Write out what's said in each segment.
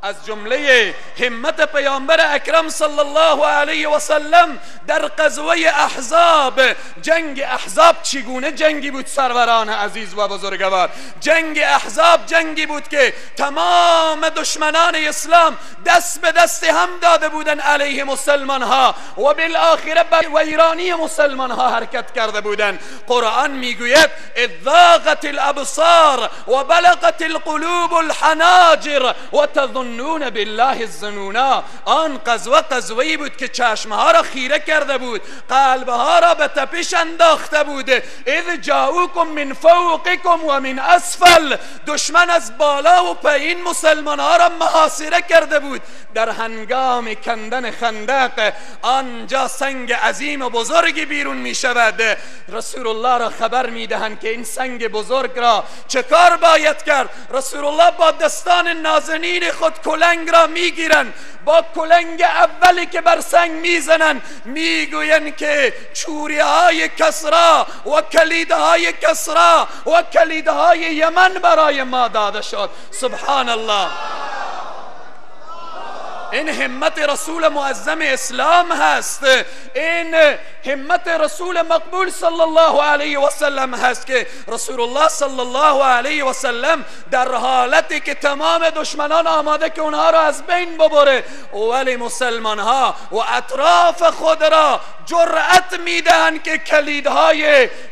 از جمله همت پیامبر اکرم صلی الله علیه و سلم در غزوه احزاب. جنگ احزاب چگونه جنگی بود سروران عزیز و بزرگوار؟ جنگ احزاب جنگی بود که تمام دشمنان اسلام دست به دست هم داده بودن علیه مسلمان ها و بالآخره بر ویرانی مسلمان ها حرکت کرده بودن. قرآن میگوید اذ ضاقت الابصار و بلغت القلوب الحناجر و تظنون بالله الظنونا. آن غزوه غزوه‌ای بود که چشمها را خیره کرده بود، قلبها را به تپش انداخته بود. اذ جاءوکم من فوقکم و من اسفل، دشمن از بالا و پایین مسلمان ها را محاصره کرده بود. در هنگام کندن خندق آنجا سنگ عظیم و بزرگی بیرون می شود. رسول الله را خبر می دهند که این سنگ بزرگ را چه کار باید کرد. رسول الله با دستان نازنین خود کلنگ را می گیرند، با کلنگ اولی که بر سنگ میزنند میگویند که چوری های کسرا و کلیدهای کسرا و کلیدهای یمن برای ما داده شد. سبحان الله. این همت رسول معظم اسلام هست، این همت رسول مقبول صلی الله علیه و سلم هست که رسول الله صلی الله علیه و سلم در حالتی که تمام دشمنان آماده که اونها را از بین ببره، ولی مسلمان ها و اطراف خود را جرأت میدهند که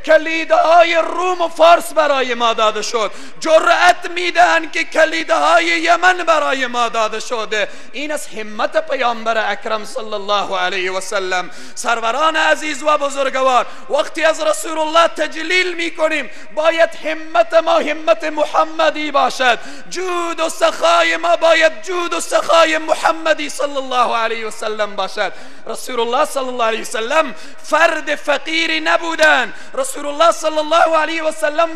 کلیدهای روم و فارس برای ما داده شد، جرأت میدهند که کلیدهای یمن برای ما داده شده. این از همت پیامبر اکرم صلی الله علیه و سلم. سروران عزیز و بزرگوار، وقتی از رسول الله تجلیل میکنیم باید همت ما همت محمدی باشد، جود و سخای ما باید جود و سخای محمدی صلی الله علیه و سلم باشد. رسول الله صلی الله علیه و سلم فرد فقیری نبودند. رسول الله صلی الله علیه و سلم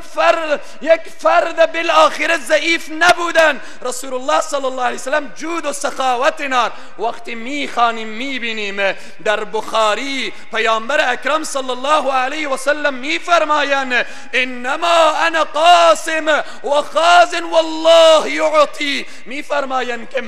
یک فرد بالآخره ضعیف نبودند. رسول الله صلی الله علیه و سلم جود و سخاوت نار. وقتی میخوانیم میبینیم در بخاری پیامبر اکرم صلی الله علیه و سلم میفرمایند انما انا قاسم و خازن والله یعطی. میفرمایند که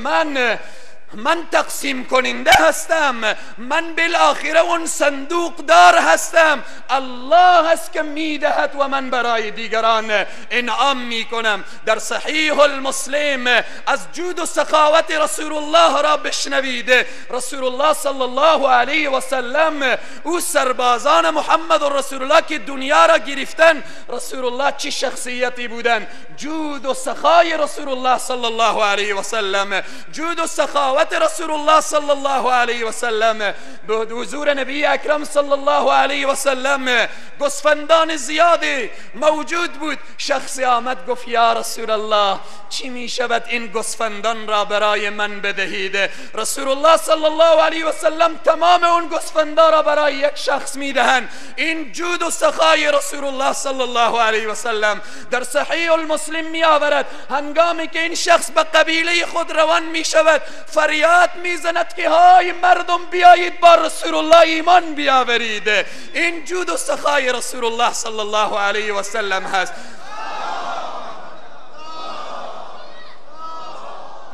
من تقسیم کننده هستم، من بالآخره اون صندوق دار هستم، الله هست که میدهد و من برای دیگران انعام میکنم. در صحیح المسلم از جود و سخاوت رسول الله را بشنوید. رسول الله صلی الله علیه و سلم او سربازان محمد رسول الله که دنیا را گرفتن، رسول الله چه شخصیتی بودن؟ جود و سخای رسول الله صلی الله علیه و سلم، جود و سخاوت رسول الله صلی الله علیه و سلم. به حضور نبی اکرم صلی الله علیه و سلم گوسفندان زیادی موجود بود. شخصی آمد گفت یا رسول الله چی می شود این گوسفندان را برای من بدهید؟ رسول الله صلی الله علیه و سلم تمام اون گوسفندان را برای یک شخص می دهند. این جود و سخای رسول الله صلی الله علیه و سلم. در صحیح المسلم می آورد هنگامی که این شخص به قبیله خود روان می شود فریاد میزند که های مردم بیایید با رسول الله ایمان بیاورید. این جود و سخای رسول الله صلی الله علیه و سلم هست.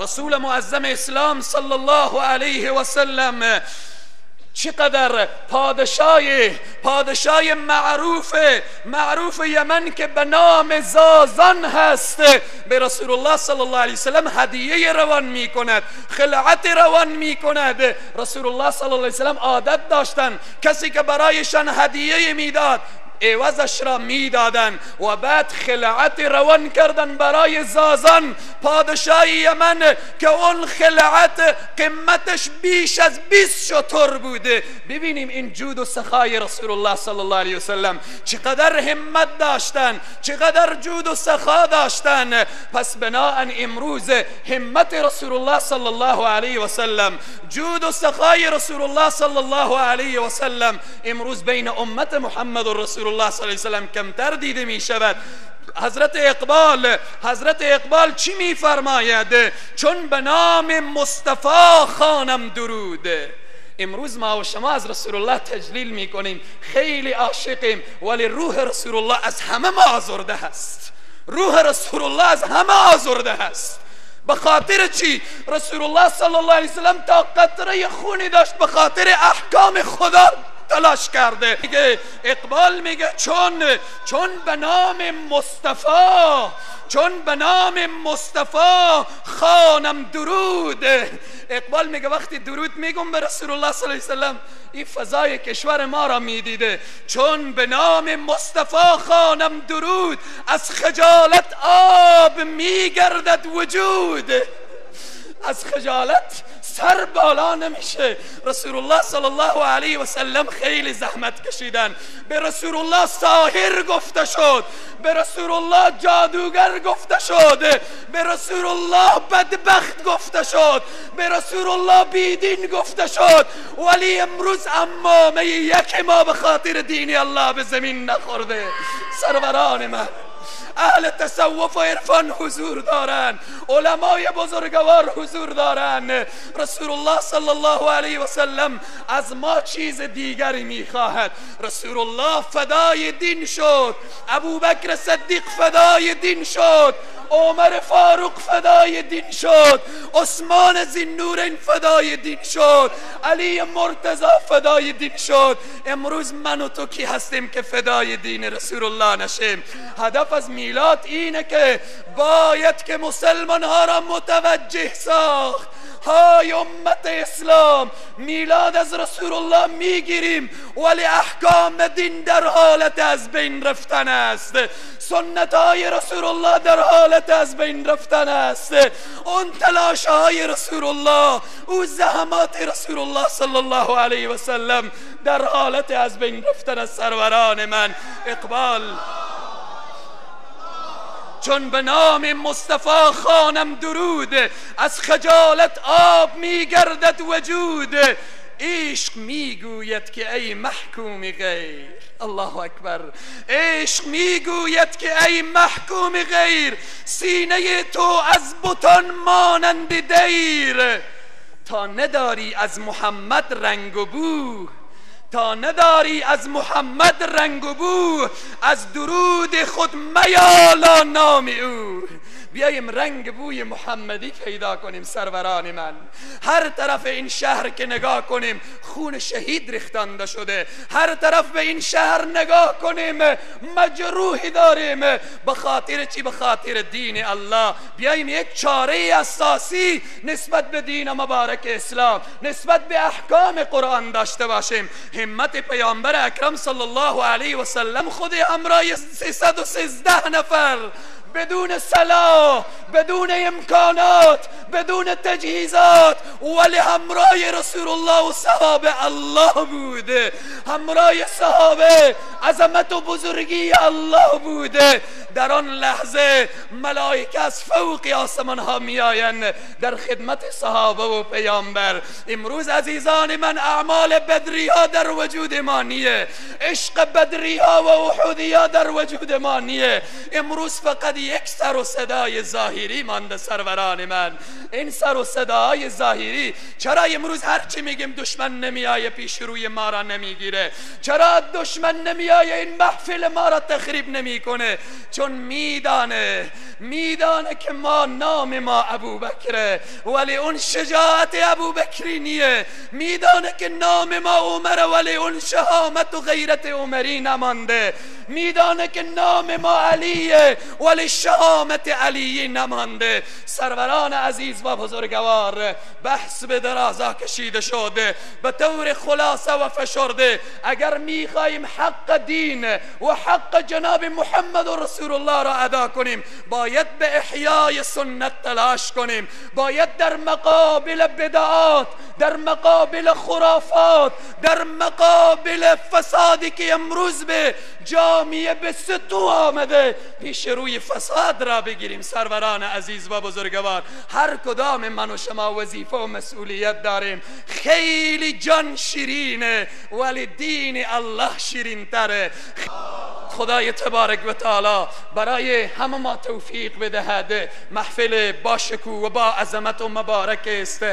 رسول معظم اسلام صلی الله علیه و سلم چقدر پادشاه معروف یمن که به نام زازان هست به رسول الله صلی الله علیه وسلم هدیه روان می کند، خلعت روان می کند. رسول الله صلی الله علیه وسلم عادت داشتن کسی که برایشان هدیه میداد عوضش را میدادن و بعد خلعت روان کردن برای زازان پادشاه یمن که اون خلعت قیمتش بیش از 20 شتر بوده. ببینیم این جود و سخای رسول الله صلی الله علیه وسلم چقدر همت داشتن، چقدر جود و سخا داشتن. پس بناء امروز همت رسول الله صلی الله علیه وسلم، جود و سخای رسول الله صلی الله علیه وسلم امروز بین امت محمد رسول الله صلی الله علیه وسلم کمتر دیده می شود. حضرت اقبال چی می فرماید؟ چون به نام مصطفی خانم درود. امروز ما و شما از رسول الله تجلیل می کنیم، خیلی عاشقیم، ولی روح رسول الله از همه ما آزرده هست. روح رسول الله از همه آزرده هست. به خاطر چی؟ رسول الله صلی الله علیه وسلم تا قطره خونی داشت به خاطر احکام خدا تلاش کرده. میگه اقبال میگه چون به نام مصطفی، چون به نام مصطفی خانم درود. اقبال میگه وقتی درود میگم به رسول الله صلی الله علیه وسلم، این فضای کشور ما را میدیده. چون به نام مصطفی خانم درود، از خجالت آب میگردد وجود. از خجالت سر بالا نمیشه. رسول الله صلی الله علیه و سلم خیلی زحمت کشیدن. به رسول الله ساحر گفته شد، به رسول الله جادوگر گفته شد، به رسول الله بدبخت گفته شد، به رسول الله بیدین گفته شد، ولی امروز عمامه یک ما به خاطر دین الله به زمین نخورده. سروران من، اهل تصوف و عرفان حضور دارن، علمای بزرگوار حضور دارن. رسول الله صلی الله علیه و سلم از ما چیز دیگری میخواهد. رسول الله فدای دین شد، ابوبکر صدیق فدای دین شد، عمر فاروق فدای دین شد، عثمان ذی‌النورین فدای دین شد، علی مرتضی فدای دین شد. امروز من و تو کی هستیم که فدای دین رسول الله نشیم؟ هدف از میلاد اینه که باید که مسلمان ها را متوجه ساخت. های امت اسلام، میلاد از رسول الله میگیریم ولی احکام دین در حالت از بین رفتن است، سنت های رسول الله در حالت از بین رفتن است، اون تلاش های رسول الله، او زحمات رسول الله صلی الله علیه و سلم در حالت از بین رفتن است. سروران من، اقبال چون به نام مصطفی خانم درود، از خجالت آب میگردد وجود. عشق میگوید که ای محکوم غیر، الله اکبر، عشق میگوید که ای محکوم غیر، سینه تو از بتان مانند دیر. تا نداری از محمد رنگ و بو، تا نداری از محمد رنگ و بو، از درود خود میالا نام او. بیایم رنگ بوی محمدی پیدا کنیم. سروران من، هر طرف این شهر که نگاه کنیم خون شهید ریختانده شده، هر طرف به این شهر نگاه کنیم مجروحی داریم. به خاطر چی؟ به خاطر دین الله. بیایم یک چاره اساسی نسبت به دین مبارک اسلام، نسبت به احکام قرآن داشته باشیم. همت پیامبر اکرم صلی الله علیه و سلم خود همراه 313 نفر، بدون سلاح، بدون امکانات، بدون تجهیزات، ولی همراه رسول الله و صحابه الله بوده، همراه صحابه عظمت و بزرگی الله بوده. در آن لحظه ملائکه از فوق آسمان ها میآیند در خدمت صحابه و پیامبر. امروز عزیزان من، اعمال بدری ها در وجود ما نیه، عشق بدری ها و احدی ها در وجود ما نیه. امروز فقط یک سر و صدای ظاهری مانده. سروران من، این سر و صدای ظاهری چرا امروز هرچی میگیم دشمن نمیآیه پیش روی ما را نمیگیره؟ چرا دشمن نمیآیه این محفل ما را تخریب نمیکنه؟ چون میدانه که ما نام ما ابوبکره ولی اون شجاعت ابوبکری نیه، میدانه که نام ما عمره ولی اون شهامت و غیرت عمری نمانده، میدانه که نام ما علیه ولی شهامت علی نمانده. سروران عزیز و بزرگوار، بحث به درازا کشیده شده، به طور خلاصه و فشرده اگر میخواهیم حق دین و حق جناب محمد و رسول الله را ادا کنیم، باید به احیای سنت تلاش کنیم، باید در مقابل بدعات، در مقابل خرافات، در مقابل فسادی که امروز به جامعه به ستو آمده، پیش روی فساد را بگیریم. سروران عزیز و بزرگوار، هر کدام من و شما وظیفه و مسئولیت داریم. خیلی جان شیرینه ولی دین الله شیرین تره. خدای تبارک و تعالی برای همه ما توفیق بدهد. محفل با شکوه و با عظمت و مبارک است،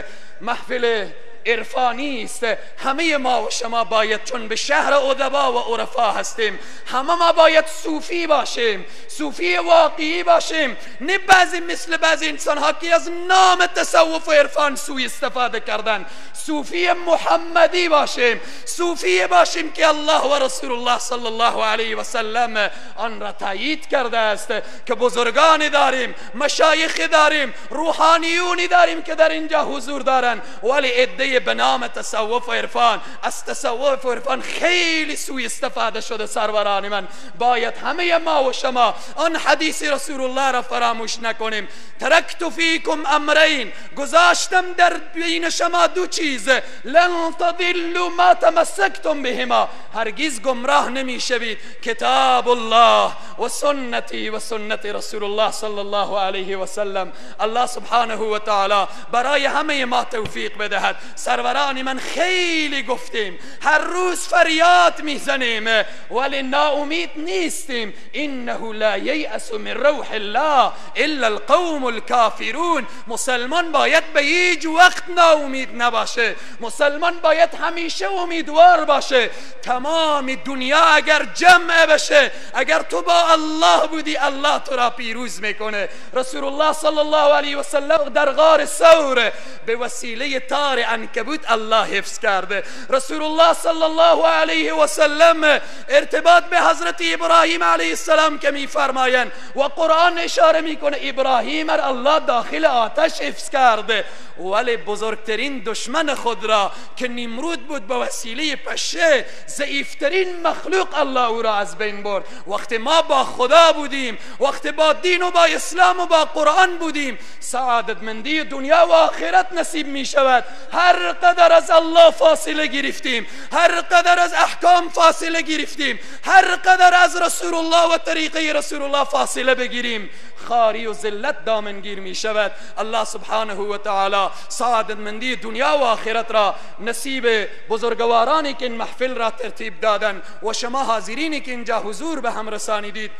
محفل عرفانی است. همه ما و شما باید، چون به شهر ادبا و عرفا هستیم، همه ما باید صوفی باشیم، صوفی واقعی باشیم، نه بعضی مثل بعضی انسان ها که از نام تصوف و عرفان سوء استفاده کردن. صوفی محمدی باشیم، صوفی باشیم که الله و رسول الله صلی الله علیه و سلم آن را تایید کرده است، که بزرگانی داریم، مشایخ داریم، روحانیونی داریم که در اینجا حضور دارن، ولی عده به نام تصوف و عرفان، از تصوف و عرفان خیلی سوء استفاده شده. سروران من، باید همه ما و شما آن حدیث رسول الله را فراموش نکنیم. ترکت فیکم امرین، گذاشتم در بین شما دو چیز، لن تضلوا ما تمسکتم بهما، هرگز گمراه نمیشوید، کتاب الله و سنتی و سنت رسول الله صلی الله علیه و سلم. الله سبحانه و تعالی برای همه ما توفیق بدهد. سروران من، خیلی گفتیم، هر روز فریاد میزنیم، ولی ناامید نیستیم. انه لا ییأس من روح الله الا القوم الكافرون. مسلمان باید به هیچ وقت ناامید نباشه، مسلمان باید همیشه امیدوار باشه. تمام دنیا اگر جمع بشه، اگر تو با الله بودی، الله تو را پیروز میکنه. رسول الله صلی الله علیه و سلم در غار ثور به وسیله تار عنکبوت الله حفظ کرده. رسول الله صلی الله علیه و سلم ارتباط به حضرت ابراهیم علیه السلام که میفرمایند و قرآن اشاره میکنه، ابراهیم را الله داخل آتش حفظ کرده، ولی بزرگترین دشمن خود را که نمرود بود به وسیله پشه، ضعیفترین مخلوق، الله او را از بین برد. وقتی ما با خدا بودیم، وقتی با دین و با اسلام و با قرآن بودیم، سعادتمندی دنیا و آخرت نصیب می شود. هر قدر از الله فاصله گرفتیم، هر قدر از احکام فاصله گرفتیم، هر قدر از رسول الله و طریقه رسول الله فاصله بگیریم، خاری و ذلت دامنگیر می شود. الله سبحانه و تعالی سعادتمندی دنیا و آخرت را نصیب بزرگوارانی که این محفل را ترتیب دادن و شما حاضرینی که اینجا حضور به هم رسانیدید،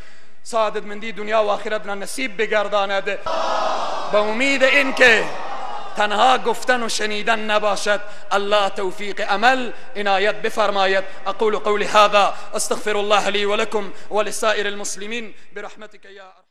سعادتمندی دنیا و آخرت را نصیب بگرداند. به امید اینکه تنها گفتن و شنیدن نباشد، الله توفیق عمل عنایت بفرماید. اقول قولی هذا استغفر الله لي ولكم ولسائر المسلمين برحمتك يا